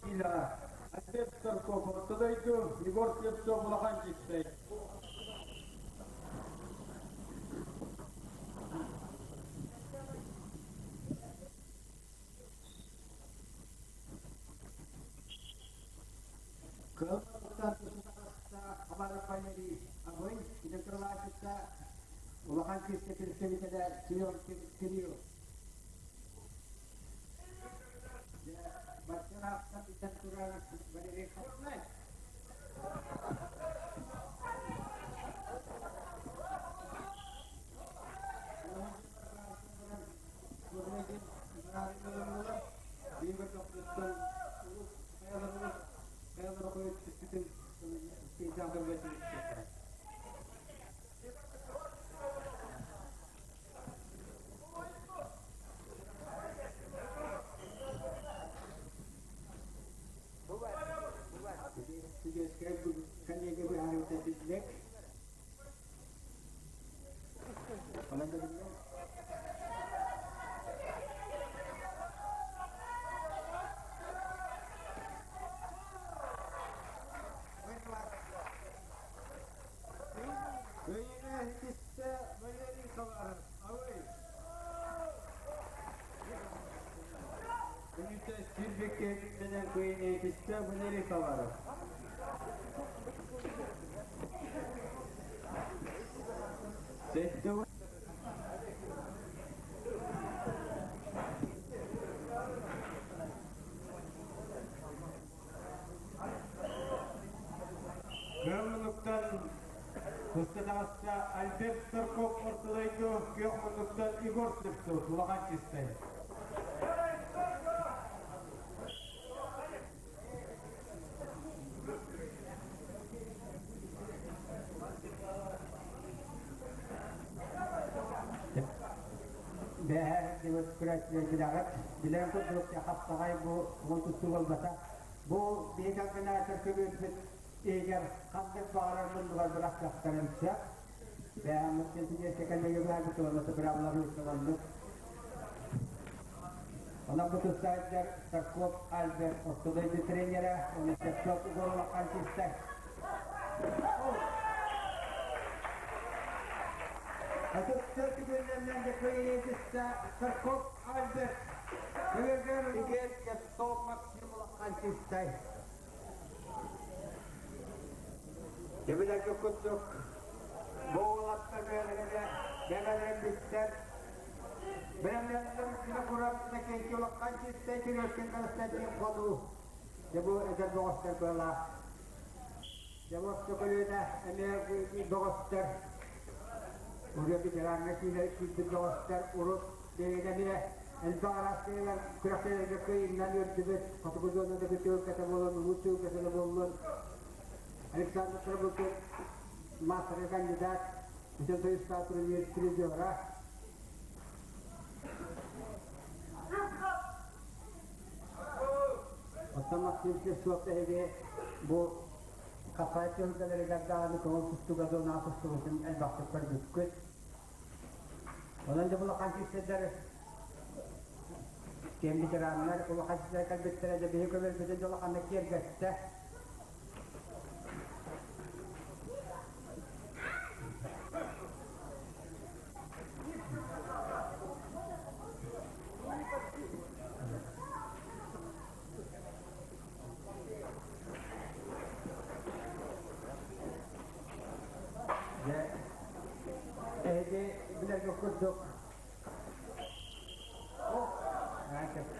киилэҕэ Альберт Старков Орто дойду, Егор Слепцов Улахан Чистай. Кыһыл Хабаров Валерий Абый Петровичка улахан күүскэ представителэ Семен Кирилл. Баччараахтан итэн турар Валерий Хабаров. Коллега быһаарыыта биллик. Онон да биллэр. Кыайыыны ситистэ Валерий Хабаров. Абый! Күнүтэ сүүрбэккэ кэнэн кыайыыны ситистэ Валерий Хабаров. Сэттэ Кыһыл муннуктан туста таҕыста Альберт Старков Орто дойду, күөх муннуктан Егор Слепцов Улахан Чистай. Бэһэ дебет күрэччилэр билэҕит. Билэн курдук хаптаҕай бу уон тустуу буолбата. Бу биһиги комбинатор көбүөрбүт иһигэр ханнык баҕарар муннугар бырахтахтарын сөп. Бэһэ кэнсиниэскэ кэллэги быһаарбыт уонна быраабылары ылланнык. Онон бу тустааччылар Старков Альберт Орто дойду тренерэ, уонна Слепцов Егор Улахан чистай. Атыттар түгэннэринэн да кыайыытыста Старков Альберт Көбөргөр Игорь Слепцов Максим Улахан чистай. Дебилерге курдук бу уолаттар бэйэлэрэ бэйэлэрин биттэр бэлэмнэннэр курап Накенки Улахан чистай Кирилкин Константин Ходу. Дьэ бу эдэр бөҕөстөр быалаах. Дьэ бу орто көлүөнэ эмиэ бөҕөстөр Урут ветераҥҥа киирбит бөҕөстөр урут биһиги эмиэ элбэх араас күрэхтэһиилэргэ кыайыынан үөрдүбүт. Хотугу зонада түһүлгэтэ буолан, улуус түһүлгэтэ да буоллун. Александр Трабыкин маастарга кандидат, Бүтүн Союзтаах турнир призера. Оттон Максим Слепцов эһиги бу Хаппай түһүлгэлэригэр даҕаны көҥүл тустууга зонаҕа тустубутун элбэхтик көрбүккүт. Онон дьэ улахан киирсэрдэр киэн ветераннар улахан сирдэр кэлбиттэрэ дьэ биһи көмөлбүтүн дьэ улаханнык киэргэттэ. Дьэ, эһиги билэргэ курдук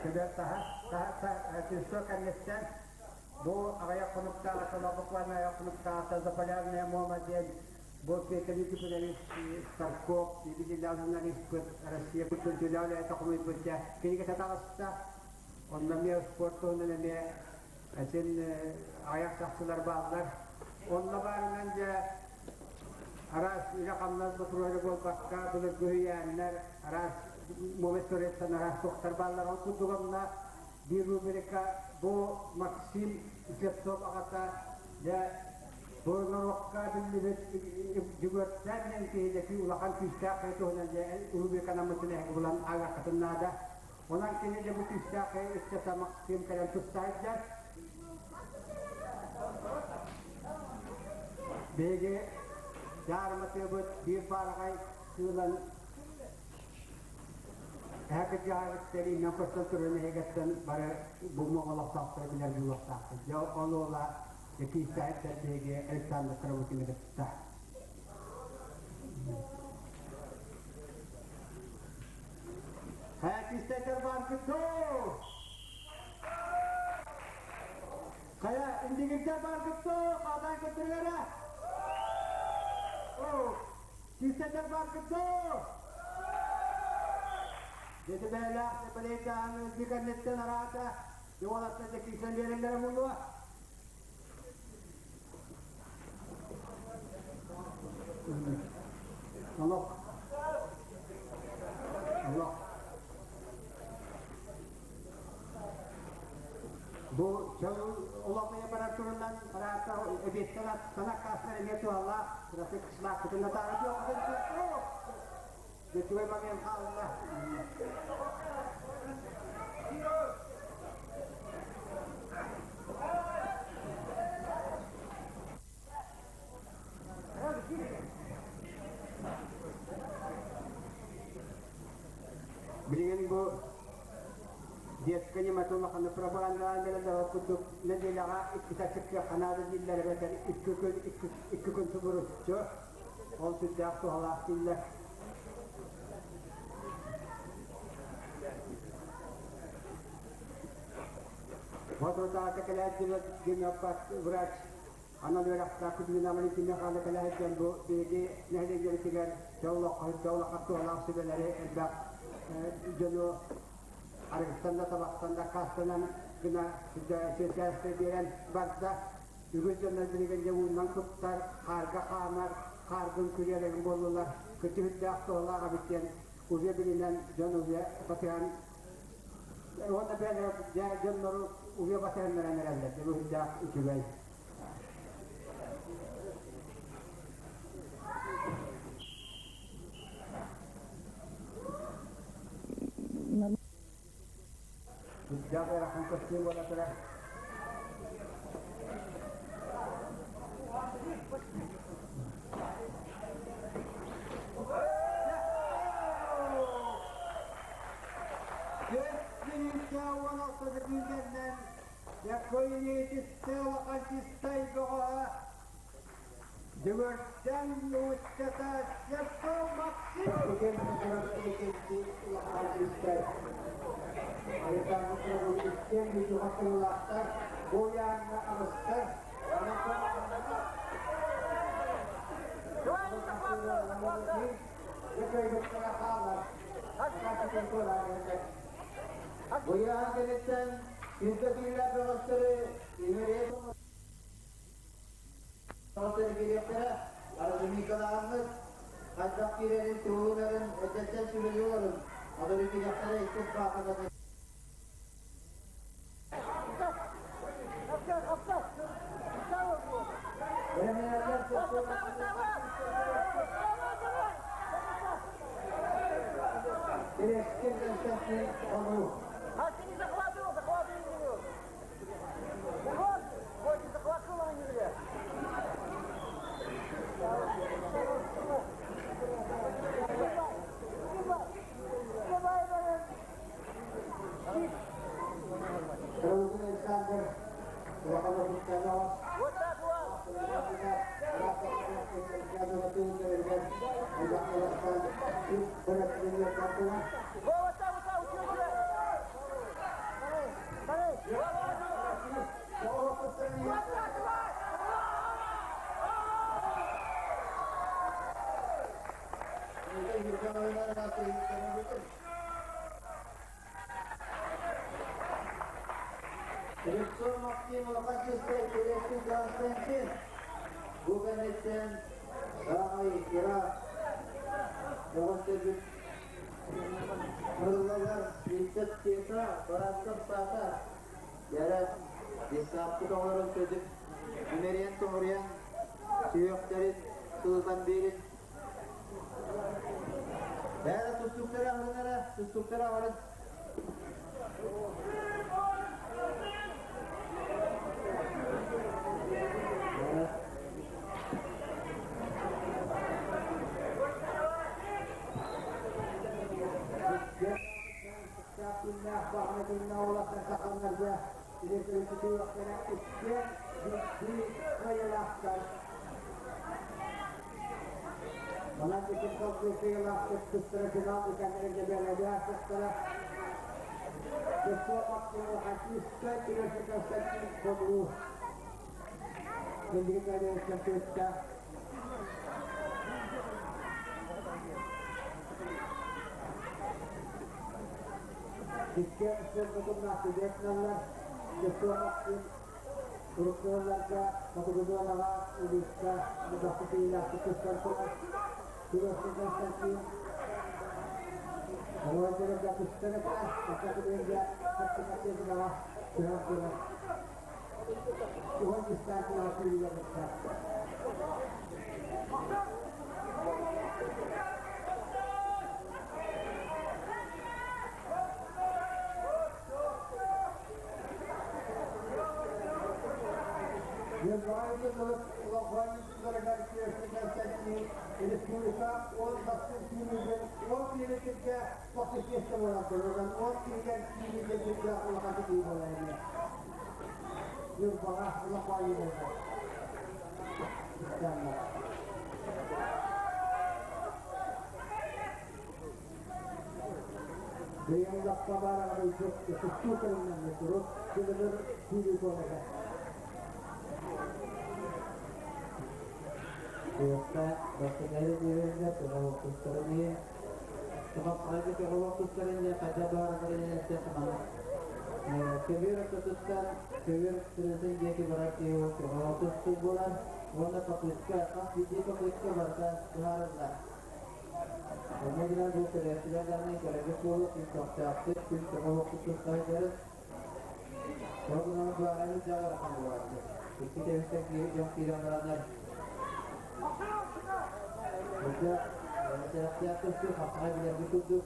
Көбөр таһа, таһа, түстүө кэнниттэн бу аҕыйах хонуктааҕыта, буквально аҕыйах хонуктааҕыта Заполярная Мома диэн бу Петр Никифорович Старков, биллиилээх журналиспыт, Россия культурдьулээх үлэһитэ хомуйбут дьэ кинигэтэ таҕыста. Онно эмиэ спорт туһунан эмиэ син аҕыйах чахчылар бааллар. Онно баарынан дьэ араас үлэ-хамнас боппуруоһа буолбакка, былыргы үһүйээннэр, араас муома историяттан араас туохтар бааллар. Ол курдук онно биир рубрика бу Максим Слепцов аҕата дьэ бу норуокка биллибит Дьөгүөрдээн диэн киһи улахан күүстээх киһи туһунан дьэ рубриканаммытын эһиги булан ааҕыаххытын наада. Онон кини дьэ бу күүстээх ыччата Максим кэлэн тустаайдар. Биһиги дьаарыматыыбыт биир баараҕай кыылан эһэ кырдьаҕайбыт сэриинэн көстөн туран эһигэттэн бары бу моҕолохтоохтору билэр буолуохтаахпыт. Дьэ ол уола киистэһиттэр биһиги Александр Карабутины кытта. Хайа киистэйтэр бааргыт доо? Хайа индигирдэр бааргыт доо? Хаатаан көрдөрүөрэ? Оо, киистэйтэр бааргыт доо? Дьэти бэйэлээх Сэпэлэйдааһын өлбү кэнниттэн араата уолаттар да киирсэн биэрэллэрэ буолуо. Олох. Олох. Бу чөл олохуйа барар турунан араата эбиэттэн санак каастар эмиэ туһалаах, кырасык кышлаахпытын натаара диэххитин Үчүгэй момент хаалла. Билигин бу детскай ньыматын улаханнык пропагандалаан бэрэллэр курдук нэдиэлэҕэ иккитэ чыпчыахха наада дииллэр эбэтэр икки күн икки күн субуруччу ол сүрдээх туһалаах дииллэр. Соторутааҕыта кэлээт гемеопат врач анал үөрэхтээх Кузьмина Валентина Михайловна кэлээт бу биһиги нэһилиэнньэбитигэр олоххо туһалаах сүбэлэри элбэх дьону арыгыттан да табахтан да аккаастанан гына сүрдээхтэй биэрэн барда. Үгүс дьоннор билигин дьэ ууннан куттар, хаарга хаамар, хааргын күрүөлэрин буоллулар, кытыһырдаах туһалаах эбит диэн уже билинэн дьон уже батыһан уонна бэйэлэрэ дьоннору уже батыһыннаран эрэллэр дьэ үчүгэй. Үрдээх ыарахан көстүү буола турар. Түөрт мүнүүтэ 16 секүүндэнэн Якуйнитисте улахан бөҕөһө Дүгүртэн нууччата Слепцов Максим улахан чистай Александр иккиэн бүдүҕэ тыллаахтар, бу ыйааҥҥа аҕыстар. Бу ыйаан кэнниттэн сүүрбэ бөҕөстөрү имэрийэ Киириэхтэрэ, Аржемикалааммыт хайдах киирэрин, туһунарын эрдэттэн сүбэлии олорун. Адыры киириэхтэрэ иккис баахынатын. Терескин Константин Хонуу. А ты не захватывал, захватывай не Вот, вот, не захватывал они меня. Караутин Александр улахан опыттанов. Вот так вот. Вот так, вот так, вот так. Вот так, давай! Слепцов Максим Лопатинскай Терескин Константин. Бу кэнниттэн саамай ыраах бөҕөстөрбүт мырылалар Виктор Тета, Барасов Сата, Дьэрэ десаппыт оҕолорун көтүп, имэрийэн-томоруйан, сүһүөхтэрин сылытан биэрин. Бээрэ тустууктары аһарын эрэ, тустууктары аһарын. күннээх, баҕана күннээх уолаттар таханнарга илин-кэлин иккиэн биирдии кыайыылаахтар. Манан икки салгыы кыайыылаахтар тустара финал үкэннэрин дьэбиэлэбэ аахсыахтара. Көстөр Максим Хатиста Кирилл Константин Хомуу Инники кэлиэттэн түстэ. Иккиэн сыарбатыннаах сидиэтиналлар, Көстөр Максим урукку хотугу зонаҕа улууска бастакы тустан турар. Кирилл Константин Оҕолорго тустан этэ, Саха сиригэр көһөн турар. Уһун дистанцияҕа сүүрүүгэ кыттар. Республика 10 бастыҥ киинигэр 10 киилэ тохсус буолан турар. 10 киилэ киинигэр улахан киһи буолар эмиэ. Ньурбаҕа улахан буолар. Бэйэҥ лаппа баараҕадыйбыт тустуу көрүҥнэммит турук кылыгыр сүүрүү буолара. Туохха бастакы диэбэҥҥэ тоҕо иһин Хапсаҕайга көҕүлүк туттарын диэн хайдах баҕаралларын эттэххэ маннык көбүөр ортотуттан көбүөр сырыытын диэки барар киһи ол көҕүлүк тустуу буолар уонна попытка хас биирдии попытка барыта быһаарыллар. Онно гынан бу көрөөччүлэр даҕаны көрөбүт буолуо күн көхтөөхтүк, күн көҕүлүк тустаргарын ол гынан быһааран дьаҕар ыарахан буолааччы. Икки тэбистэн киһи дьон киирэн бараннар Өссө сэрэхтээх көстүү хапсаҕай билэрбит курдук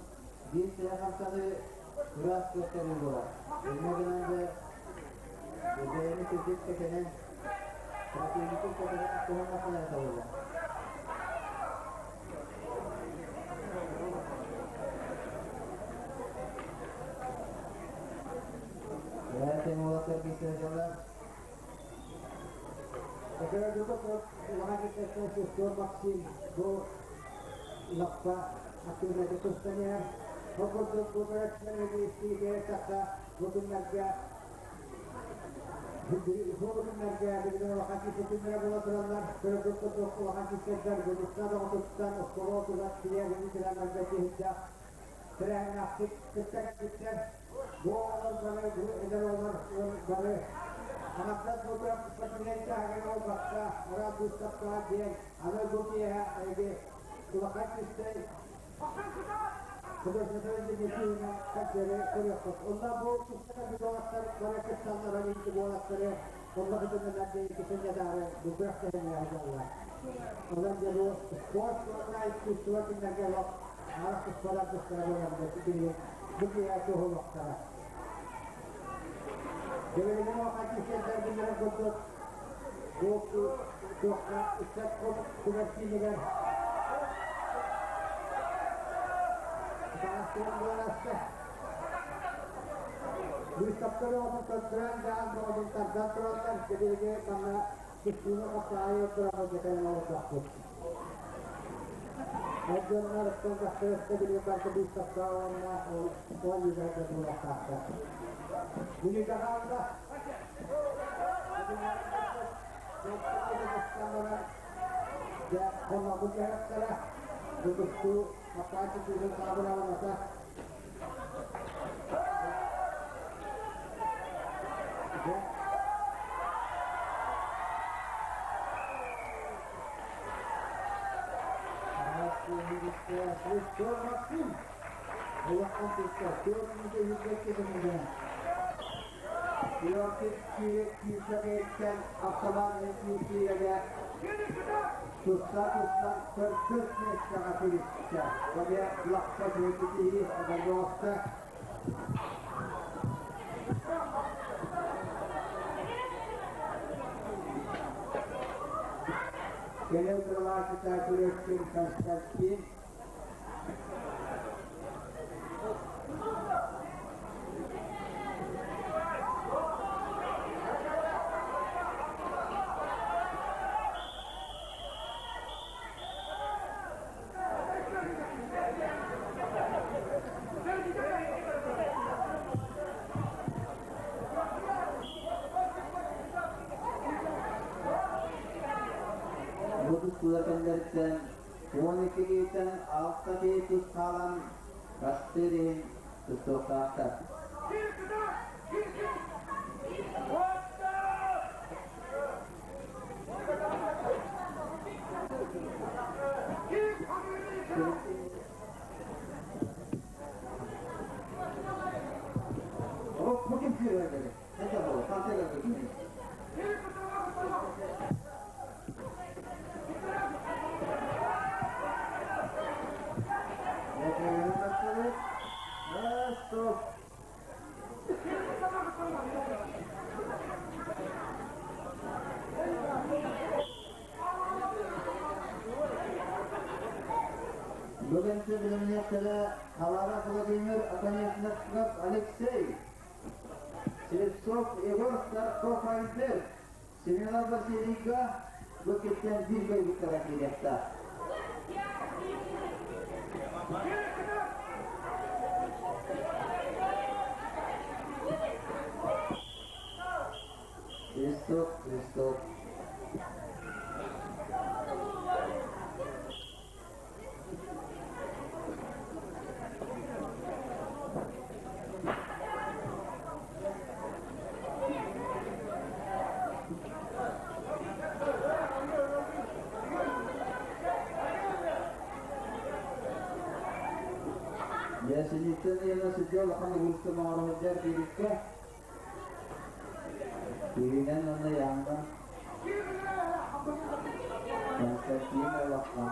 биир сэрэх хамсаныы ыраас кыахтаныы буолар. Инньэ гынан да бэйэни сирдик кэтэнэн, стратегически кэтэнэн туһаннаххына табыллар. Бэйэ уолаттар киирсэ Улахан Максим бу лаппа активнайдык тустан иһэр. Ол курдук бу көрөөччүлэр тахса бу күннэргэ бу күннэргэ билигин улахан киһи күннэрэ буола тураллар. Көрөргүт курдук улахан киһилэр Гудуста доҕотуттан оскуола отугар тиийэ бүгүн киһирдэх тэрээһиннээхтик кытта кэлбиттэр. Бу оҕолор бары, бу эдэр оҕолор бары аҥардас бу спортивнай чааһыгар буолбакка, араас быыстапкаҕа диэн аны бу киэһэ эһиги улахан кистэл художественнай концеры көрүөххүт. Онно бу кыстака уолаттар бары кытталлар, олимпия уолаттары онно кытыннар диэн кисэнньадаары бу күрэхтэһиини аһыллаллар. Онон дьэ бу спорт уонна искусство күннэргэ олох араас туспалар тустара буоларбыт билигин бу киэһэ туоһулуохтара. Билигин улахан кисэллэр биллэрин курдук бу туохха ыччат кубар киинигэр Баастыан буоласта. Быыстапканы оҕотун көрдөрөн даан оҕотун тардан тураллар. Билиги манна тустууну хапсаҕайы туран дьэкэрин олордохпут. Ол дьоннор оттон тахсыахта билигин барыта быыстапка уонна ол юзайда буолуохтаахтар. Бүлүүгэ хаалла. Дьэ, хоннохпут дьарыктара, бу тустуу хапсаҕай тустуутун саҕабылаабата. Дьэ, Максим улахан тутта 422 кэмигэр Иоркит киирсэкэйиттэн автоматнай киирсиилэргэ туста-туста төрдүс миэстэҕэ тигистэ. Бэйэ лаппа киһи эдэр Кэлин крылатика Күрөскүн Константин. тустуулар кэннилэриттэн 12 киһиттэн алта киһи тус хаалан бастыыр иһин тустуохтаахтар. Бу ким күүрэр Бүгүн билимниэхтэрэ Халара Владимир Оконешников Алексей Слепцов Егор Старков Альберт, Семенов Василийга бу киттэн биир кыайбыттара киириэхтээх. Свисток, свисток. Ясеница Нина сидела улахан угуста оҥоро сылдьар биириккэ Киһинэн уонна Яҥҥа Константин олоххо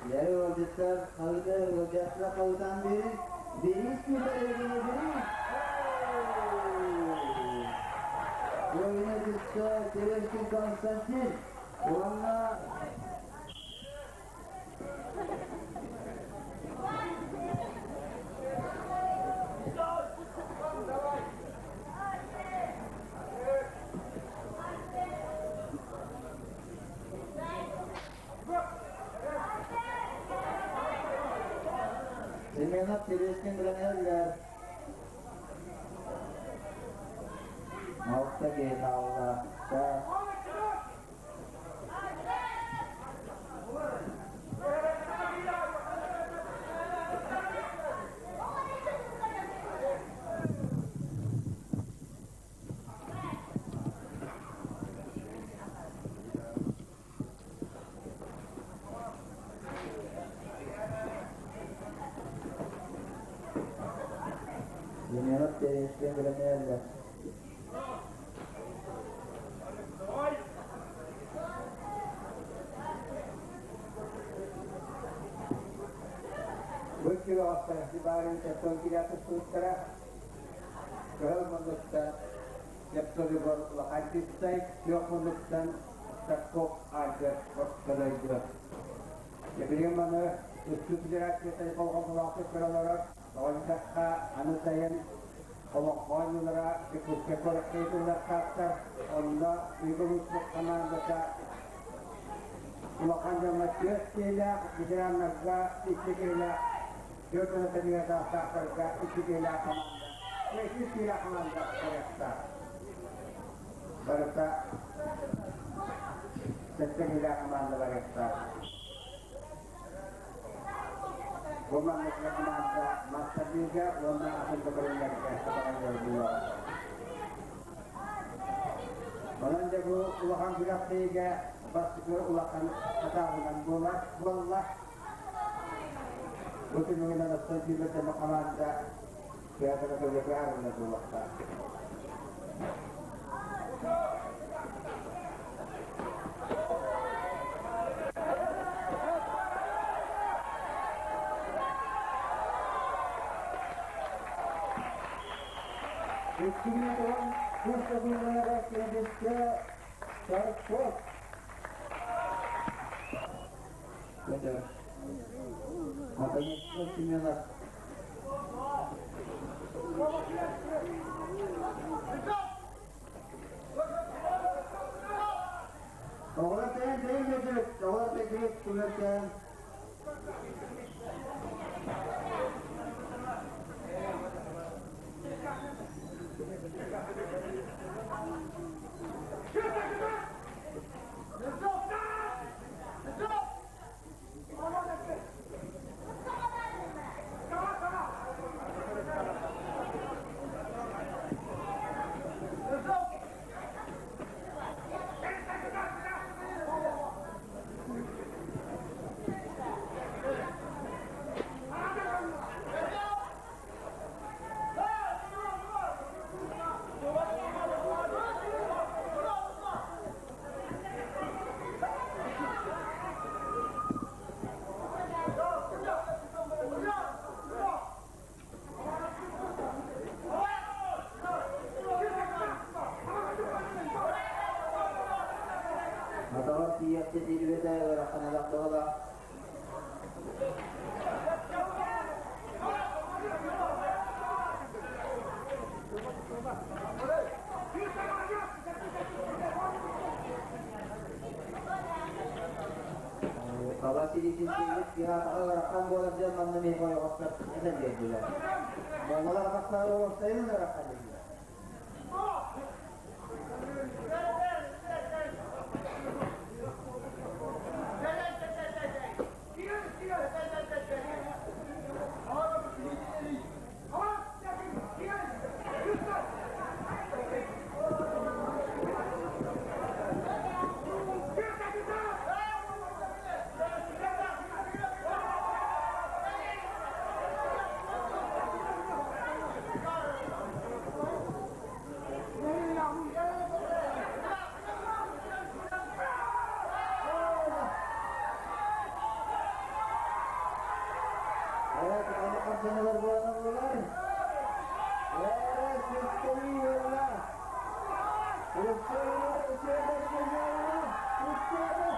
Дьэ ыалдьыттар халыта ыалдьааччылар халытаан биэрин бириис күүтэр эйгэни бириис Буойуна түстэ Терешкин Константин уонна Семенов Терешкин билэн Алта киһи хаалла. Семенов Терешкин билэн Бу күрэхтэр Сибарин Тетон тустууттара кыһыл муннуктан Лепсовигор улахан чистай, күөх муннуктан Старков Альберт ортолойду. Билигин маны Тустуу федерацията болҕомтолоохтук көрө олорор. Оҕонньоххо аны сайын олоҥхо оонньуулара Якутскай куоракка ыытыллыахтаахтар. Онно Уйгулуутбут хамаандата улахан дьоҥҥо түөрт киһилээх, ветераннарга икки киһилээх, түөрт уон тэҥҥэ саастаахтарга икки киһилээх хамаанда, үс киһилээх хамаанда барыахтаах. Барыта сэттэ киһилээх хамаанда барыахтаах. Бу маннык хамаанда мастарбыыга уонна атын да көрүҥнэргэ сатаҕайдар буолуоҕа. Онон дьэ бу улахан күрэхтэһиигэ бастакы улахан хатааһынан буолар буолла. Бу түмүгүнэн оттон сүүмэрдэммит хамаанда театра төлөбү арыллар буолуохтаах. Икки минутанан курс сокуоннара кэнниттэ Старков. Петр. Наконец-то Семенов. Оҕолор тэйэн тэйэн биэрдибит, оҕолор тэйдибит, түмэртээн. Атаҕар тиийиэхчэ тиийбэтэ ыарахан элэх баҕалаах. Хаба сириитин сиэбит киһи атаҕа ыарахан буолар дьон манна миэхэ ойоҕостор этэн биэрдилэр. Моҥолор атахтара уостайын ыарахан дииллэр. Evet, аны хардыналар буолаллар. Ээ, сүктэри ыалла. Үчүгэй, үчүгэй, үчүгэй.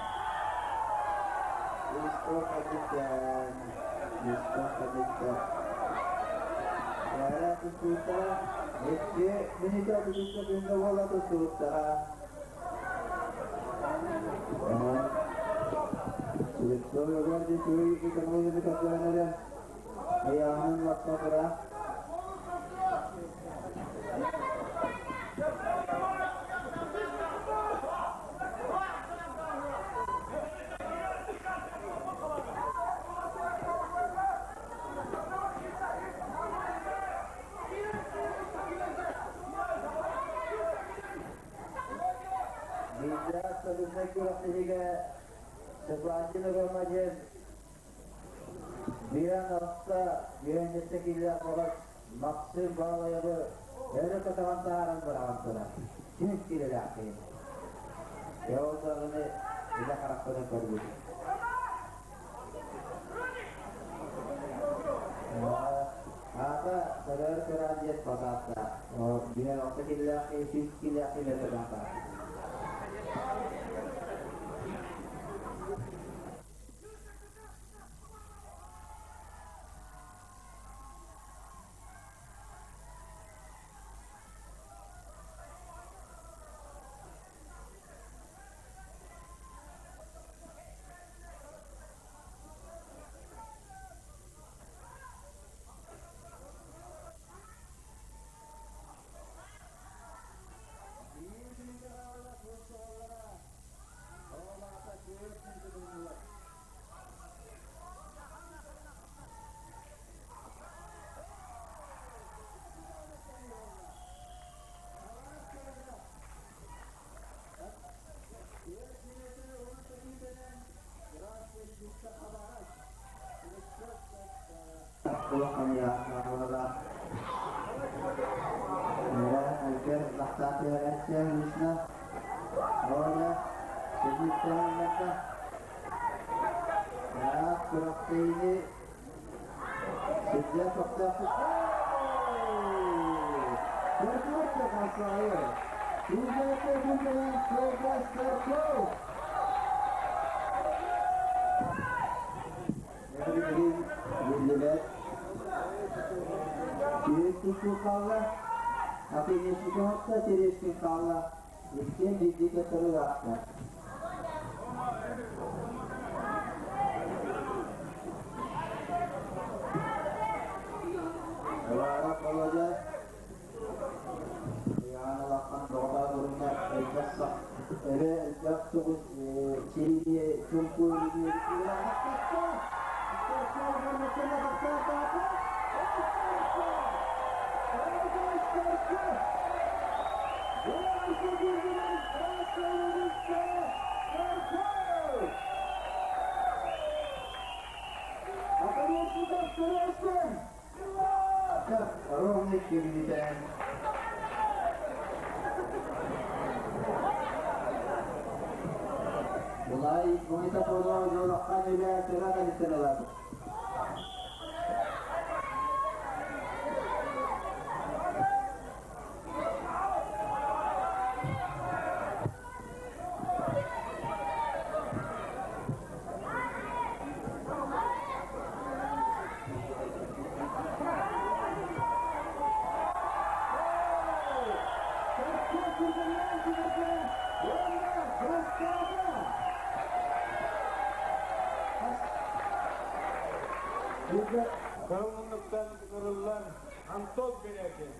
Үскок кадиттан, үскок кадиттан. Ээ, тустууттара, икки мүнүүтэ бүтүттэ күндэ буола тустууттара. Слепцов Егор Дмитриевич Иконович көрдөөнөрө ыйааһынын лаппа кыра. Биирдээх абсолютнай күрэхтэһиигэ Светлана Рома диэн биирэн аҕыста үөрэннэттэ киилээх баҕас Максим Баалайабы өрө көтөҕөн таһааран быраҕан турар. Сүүс киилэлээх киһи. Ол даҕаны илэ харахпынан көрбүтүм. Аата Сарыар Кыраан диэн басааттаах. Биһэр алта киилэлээх киһи 100 киилэлээх киһи баар. Четвертый хапсаҕайы Сүүрбэттэ күннэрин Сергей Старков. Билигин биллибэт. Киһи тустуу хаалла, Академический Терешкин хаалла, иккиэн биирдии кытарыылаахтар. Ылаарап Володя Ыйаан улахан доҕотоо көрүҥэ элбэх сах эбэ элбэх соҕус сириини чуҥкуй Ровный кирбитэн Булай магнитофону дьолоххан үлэ тыра кэлиттэн ылар. Кыһыл муннуктан ыҥырыллан Антон Бэрээкин,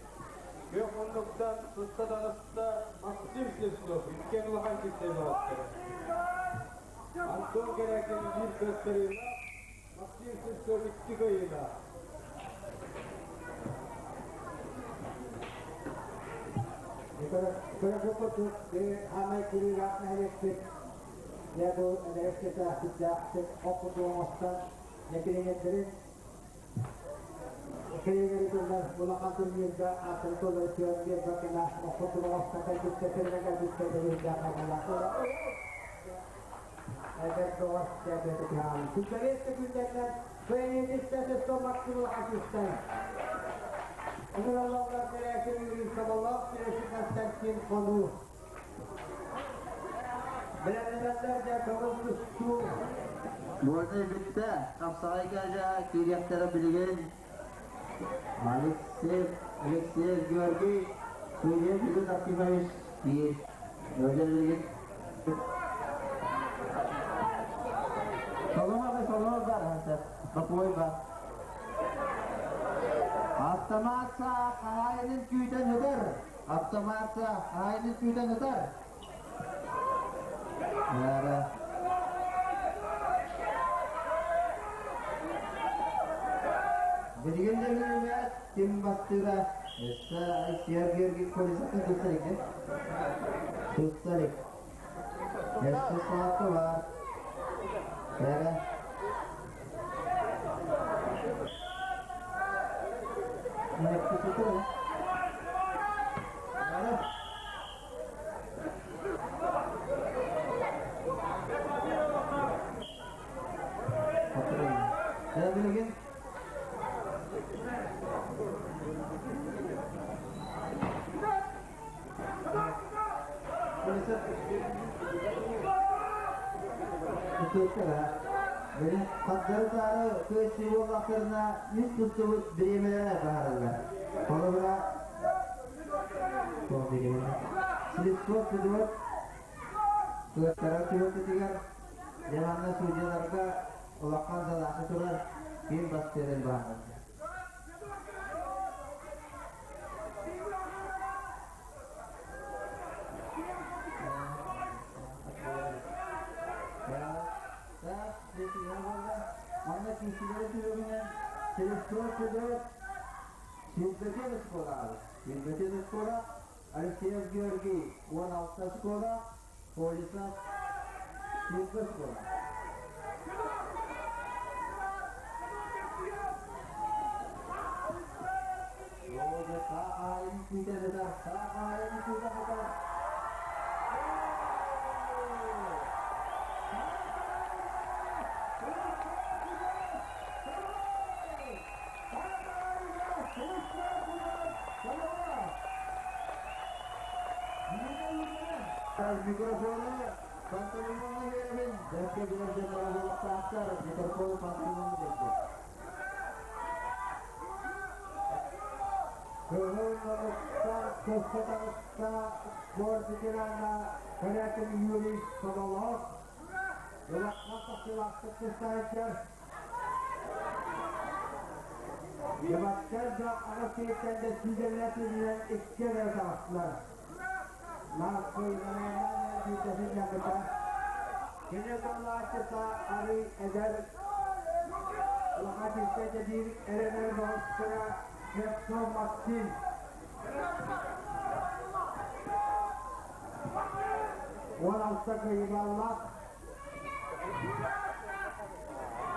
күөх муннуктан сыста таҕыста Максим Слепцов иккиэн улахан кистэл баҕастара. Антон Кэрээкин биир кыаттарыылаах, Максим Слепцов икки кыайыылаах. Көрө курдук хаамай кириилээх нэһилиэкпит дьэ бу эдэркэтэ сүрдээхтик оппуту оҥостон нэкилиэнньэрдэрин Кэлиилэри тыллар улахан турнирга ааттары тыллары түһэн биэрбэккэ оппутун оҥостон кэлбиттэр, тэринэн кэлбиттэр бэлиэтээх буолла. Эдэр доҕор дьэ түһээн. Күндэриэс да күндэринэн Кыайыытыттан Максим Лохотистан. Ыҥыраллаллар тэрээһин Юрий Соболов, Тересин Константин Хонуу. Бэлэмнэнэллэр дьэ көҥүл тустуу. Буолай бүттэ, хапсаҕайга дьэ киириэхтэрэ билигин. Алексеев, Алексеев Георгий, Судья Федот Акимович биир. Өлөр билигин. Соломо соломо бар, бокуой бар. Автомат саа хаһаайынын күүтэн ытар. Автомат саа хаһаайынын күүтэн ытар. Билигин да билбэт ким бастыыра өссө Алексей Георгиевич Колесовтан тустар илик. Тустар илик. Өссө сааты бар. Эрэ. Эрэ. Дьэ билигин Хардары-таары кыайсыы буоллахтарына үс туттубут бириэмэлэрэ баһараллар. Холобура, Слепцов Федот кыаттарар түбэлтэтигэр дьэ манна судьяларга улахан задача турар, ким бастыырын баһарар. Манна киисилэри түбүгүнэн Слепцов Федот Сүүрбэтин оскуолаҕа Сүүрбэтин оскуола Алексеев Георгий 16 оскуола Колесов 20 оскуола. Оо, саа хаайын күүтэн ытар, саа хаайын күүтэн ытар. Микрофону Пантелеймоҥҥа биэрэбин. Бэркэ билэр дьонноро буолуохтаахтар. Микрофону Пантелеймоҥҥа биэрдим. Көҥүл норуттар көстө таҕыста спорт ветерана Корякин Юрий Соболоох улахан тахсыылаахтык тустааччар. Дебаттар да аҕыс сиэттэн да сүүрэллэр сиринэн икки эрэ таҕыстылар. Кини саллааччыта арый эдэр улахан истэ биир эрэнэр баҕастара Слепцов Максим. 16 кыайыылаах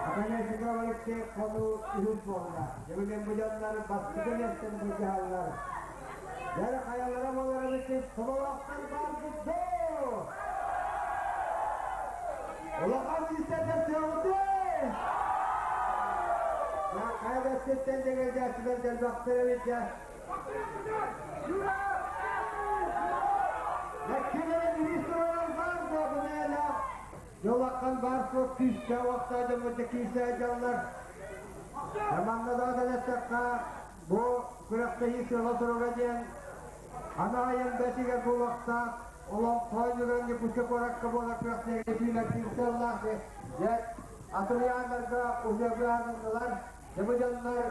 Оконешников Алексей хонуу үһүс буолла. Дьэ бу дьоннор бастакы миэстэни былдьаһаллар. Дьэ хайалара буолар эбитин соболоохтор бааргыт дуо? Улахан истэтэр сыалыты! Я хайа да сиртэн дьэгэлдьээччилэр дэлбэхтэр эбит дьэ. Мэккилэрэ министр баар дуо бу мээнэ? Дьолакхан баар суох күүстээх уохтаах дьоммут киирсэ дьаллар. Манна даҕатан эттэххэ, бу күрэхтэһии сыала-соруга диэн Анаайан бэтигэр буолуохтаах олоҥхо оонньууларын Якутскай куоракка буолар күрэхтэһиигэ сүүмэрдиир сыаллаах дьэ атырыйааннарга уһуйабыаанылар дьэ бу дьоннор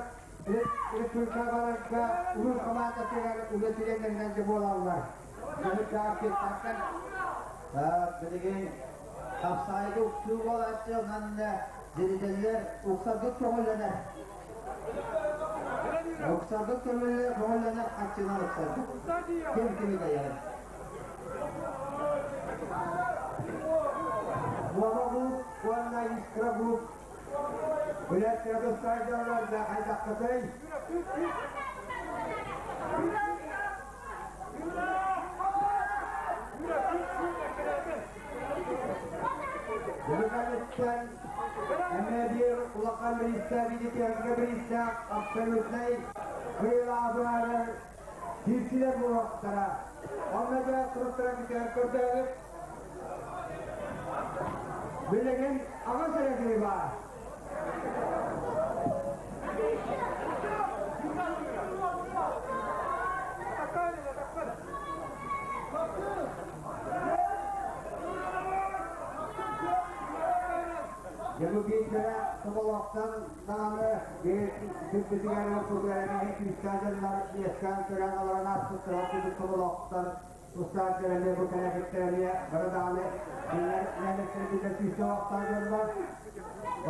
республика барарга улуус хамаандатыгар үлэ чилиэннэринэн дьэ буолаллар. Билигин хапсаайга уксуу буолааччы онон дирижерлэр уксаргыт көҕүлэнэр. Уксаргыт көҕүлэнэр хаччынан уксаргыт. Ким кими дайар. Буола Групп уонна Искра Групп үлэттэрэ тустаайдаллар да хайдаххытый? Бүгүн эмиэ биир улахан бириистээх видеотеатрга бириистээх абсолютнай кыайыылаах киирсилэр буолуохтара. Онно дьэ туруктара кэтээн көрдөөбүт. Билигин аҕыс эрэ киһи баар. Дьэ соболоохтон даҕаны биир сүрбүтүгэр курдук күүстээх дьоннор иэстээн көрөн олорон ааспыттара курдук соболоохтор тустаах эмиэ бу кэлэбиттэр эмиэ бары даҕаны кинилэр нэһилиэктэрбитэ күүстээх охтоох дьоннор.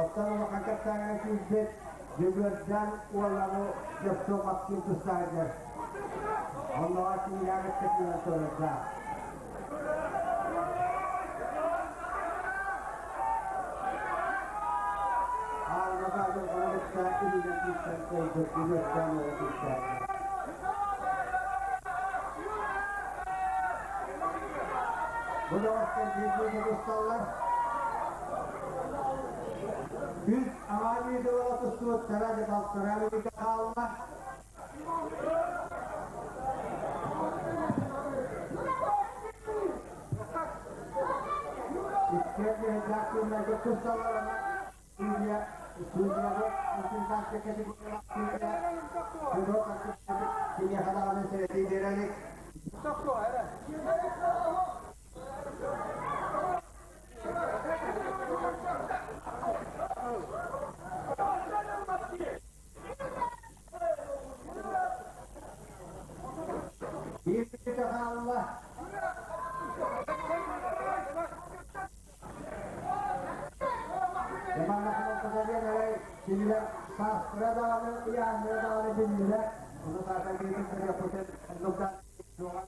Оттон улахан кэпсээҥҥэ киирбит Дьөгүөрдээн уоллары Дьохсо Максим тустаахтар. Оннооҕор кинилээх кытта турардаах. Ааллаба дьылҕаны кытта илиинэн киирсэн кыайбыт Дьөгүөрдээн уола күүстээхтэр. Бу доҕоттор бииргэ тусталлар. Үс аҕаа дьылаҕа тустубуттара дьэ балтараа мүнүүтэ хаалла. Иккиэн үһүннээх күннэргэ тусталларына Судья, судьяга консультация категориялаах судья Федор киниэхэ даҕаны сэрэтии биэрэ илик. Биир хаалла. Манна кылгатарыан эрэй кинилэр саастара даҕаны, ыйааһыннара даҕаны биллибэт. Ону саатар биирин көрүөхпүтүн оннук суоҕа.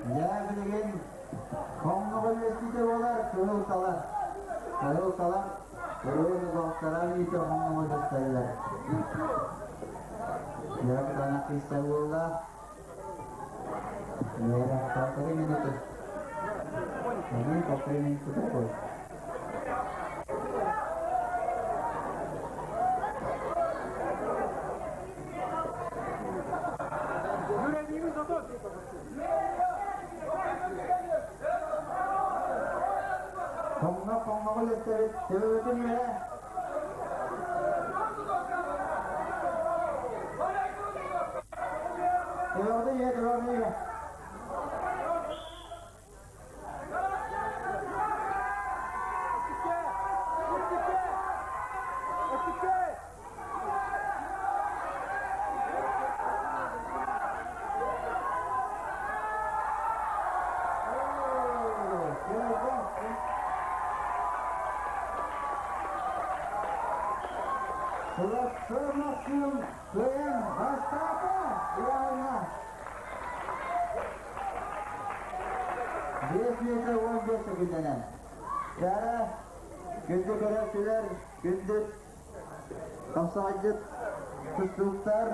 Дьэ билигин хоҥноҕо үөскүүтэ буолар кыһыл талар. Кыһыл талар ырыаны балтараа мүнүүтэ хоҥноҕо көстөллөр. Дьэ кытаанах киирсэр буолла. Лера, полторы минуты. Одну полторы минуты такой. Хоҥно хоҥноҕо үлэстэбит, төбөбүтүн үөһэ. Төбөҕүтүн үөһэ, төбөҕүтүн үөһэ. Сылапсы Максим кыайан бастаата ыйааһыҥҥа. 5 метр 15 секундэнэн. Кара, күндү көрөөччүлэр, күндү тапсаҕайдьыт тустууктар.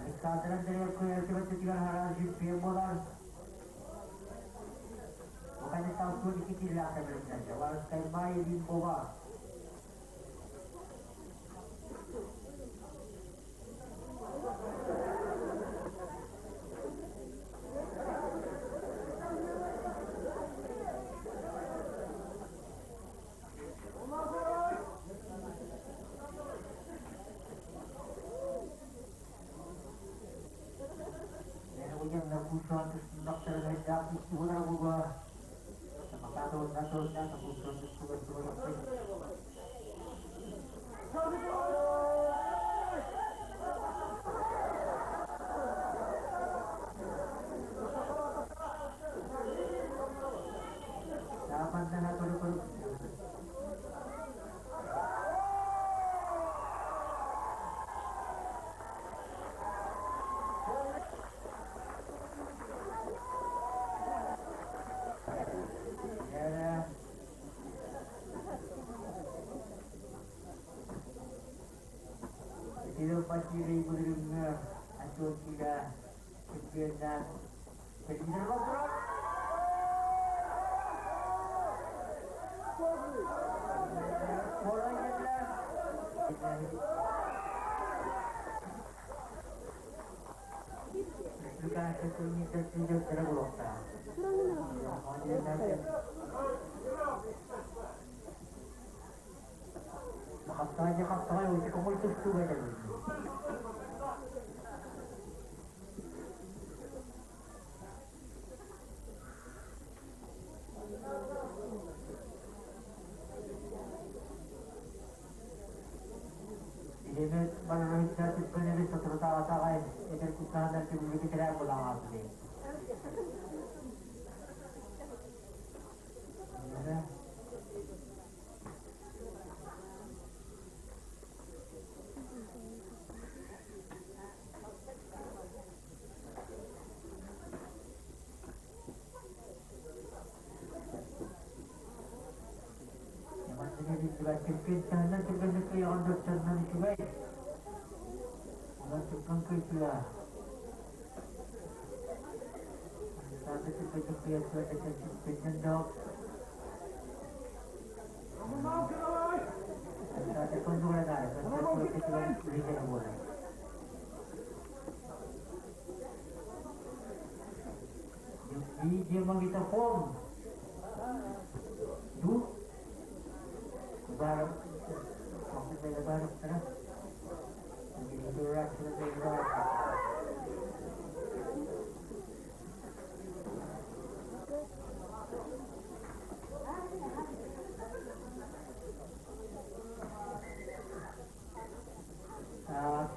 Александр Андреев күнү аһара чемпион буолар.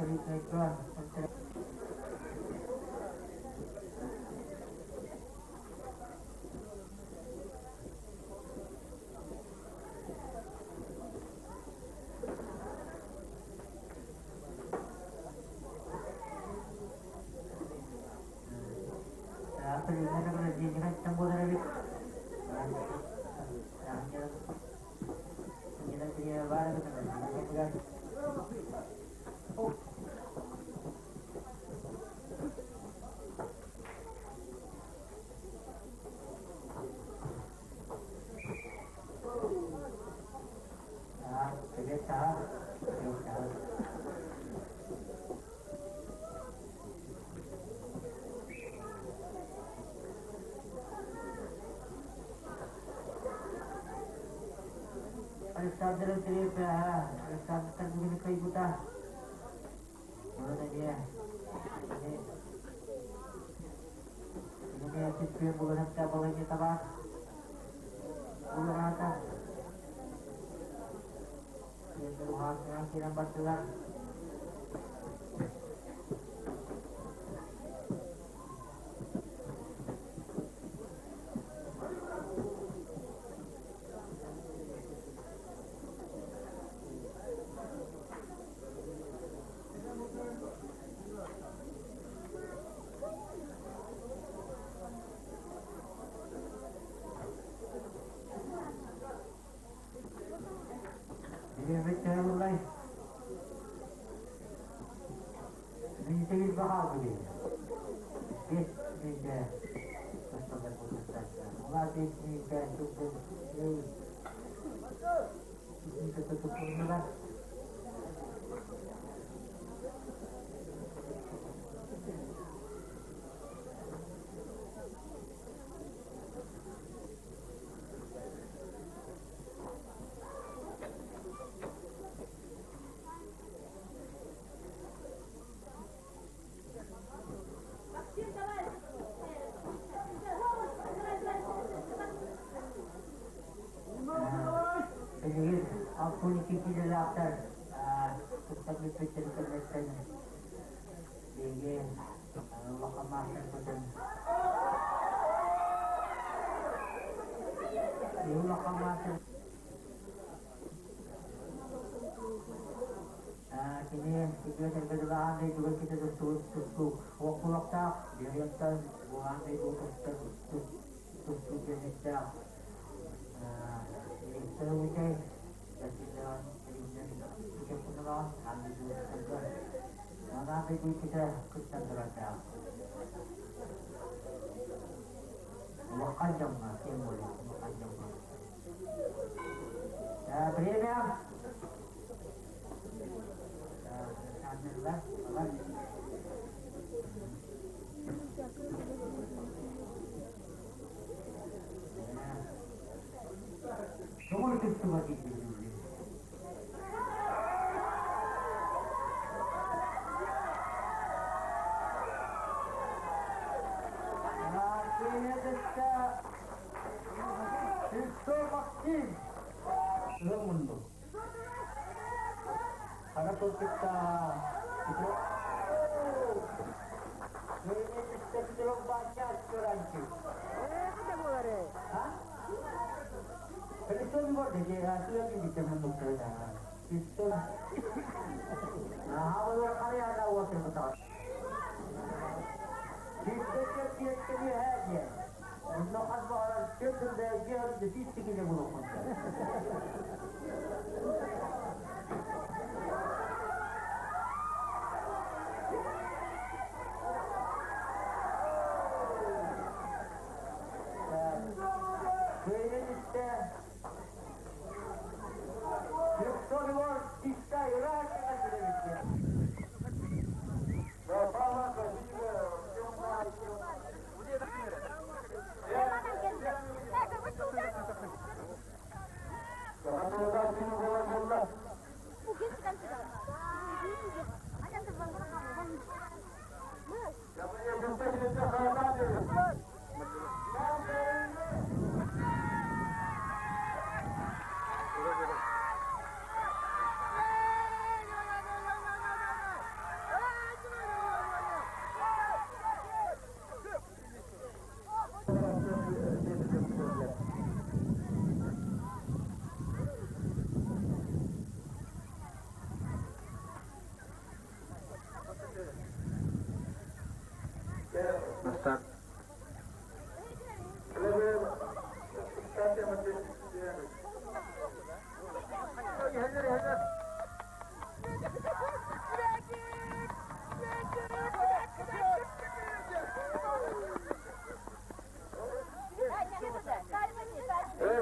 Абсолютнайга Абсолютное награждение хантан буолар эбит. Александр Андреев Александр Таргугины кыайбыта. Онон эмиэ эмиэ чемпион буолан балаһыанньата баар. Улаҕаата. Уһаан киирэн бардылар. Бириэмэ төһө ыллай? Минутэ бир хаалбы диэн. 5 мүнүүтэ тостоллор буолуохтаахтар. Улаа 5 мүнүүтэ сылдьан мүнүүтэ туттулуннулар. Билигин 62 киилэлээхтэр кыттан бүппүттэрин кэнниттэн биһиги улахан маастарбытын улахан маастар Кини үтүө сэргэ аан дойдуга китэ тустубут тустуук уохпулахтаах, Берияттан бу аан дойдуга көстөр тустуу диэннээх Виктор аан дойдуга аан дойду иккитэ кыттан турардаах. Улахан дьоҥҥо, тем более улахан дьоҥҥо. Время. Көҥүл тустууга киирдилэр. Максим! Ыал муннук. Хара тыл кытта Кыайан истэ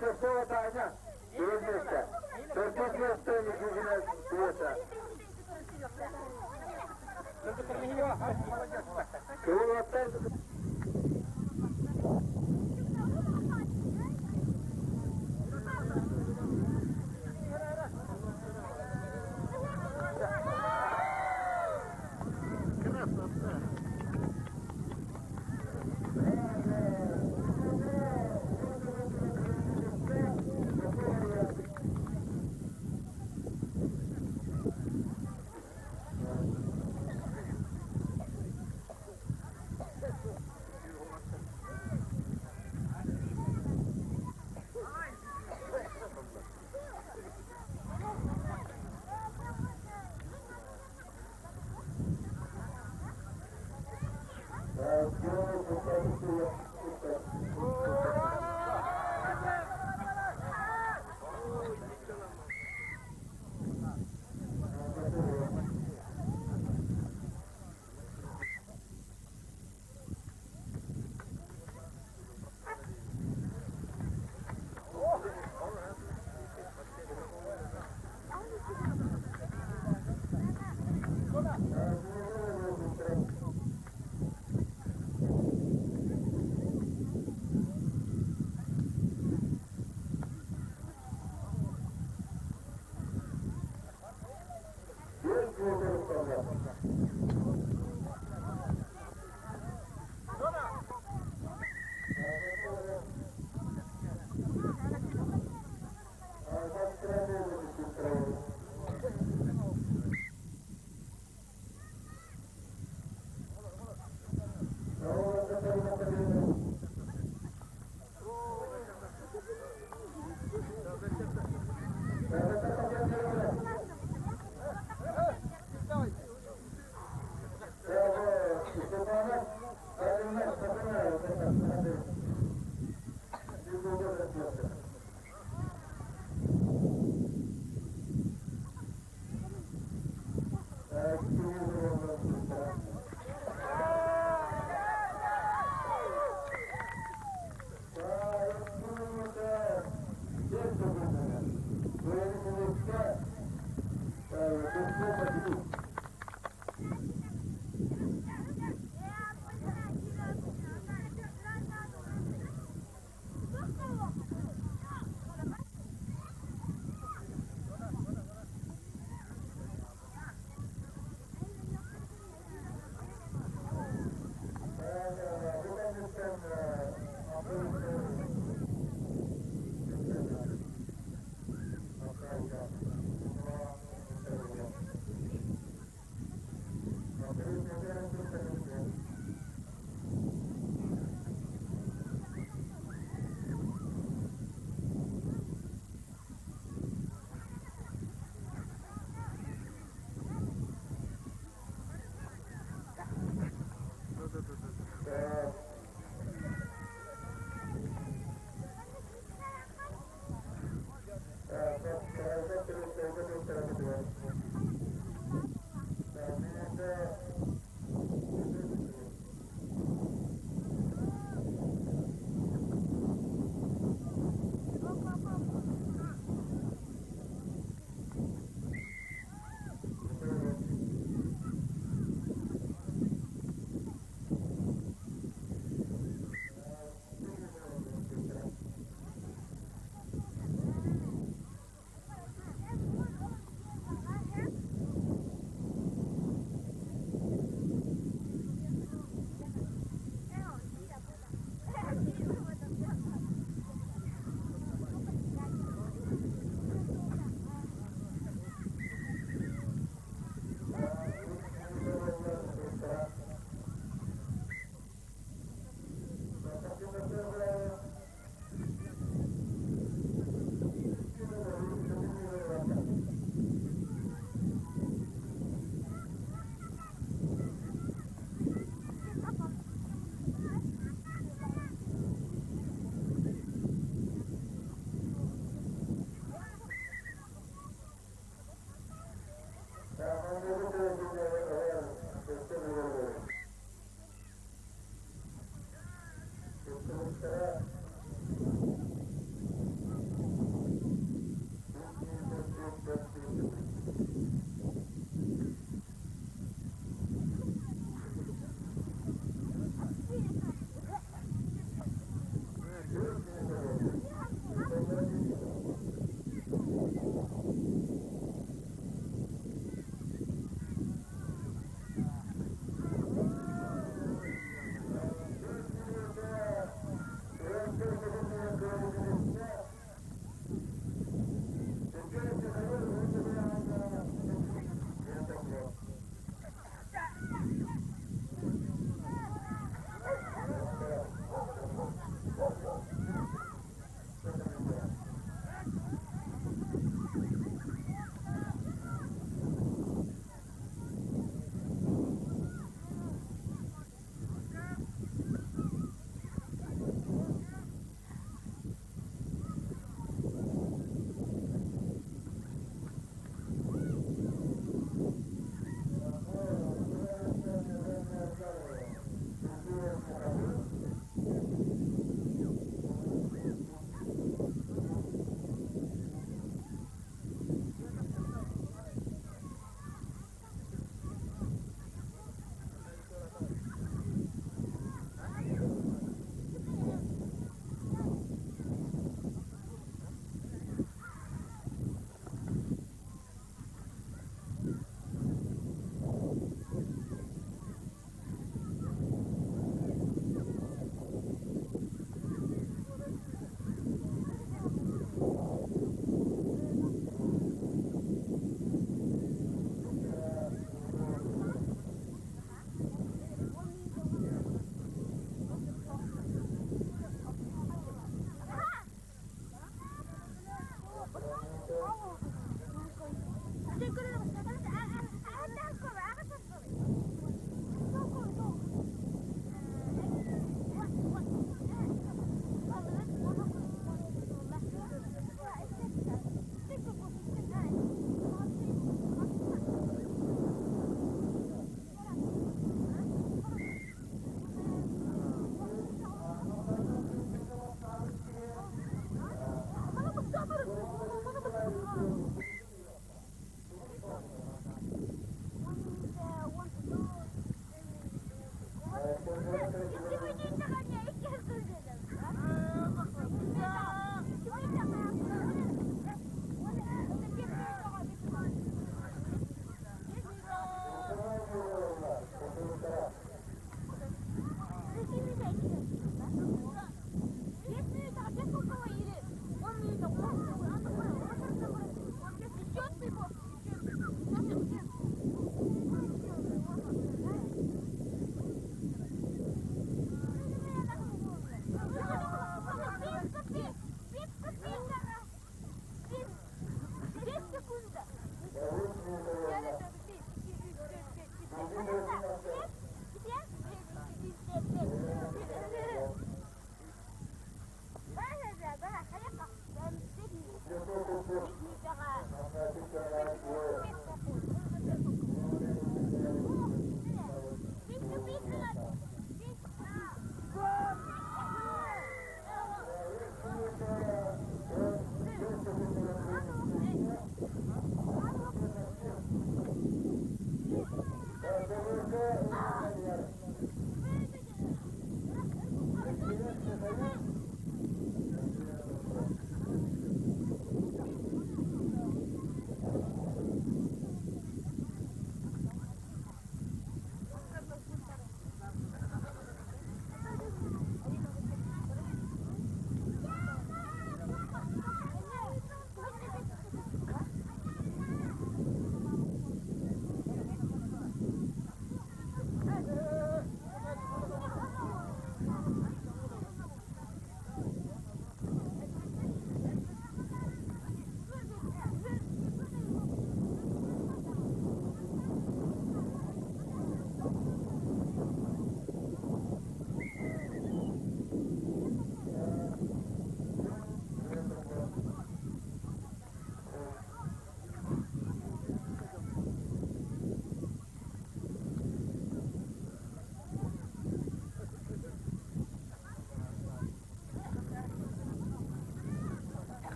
Шестого Таня, Первое Төрдүс место Никитина Света. Кыыл.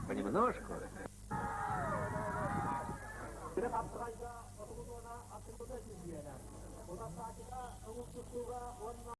Понемножку.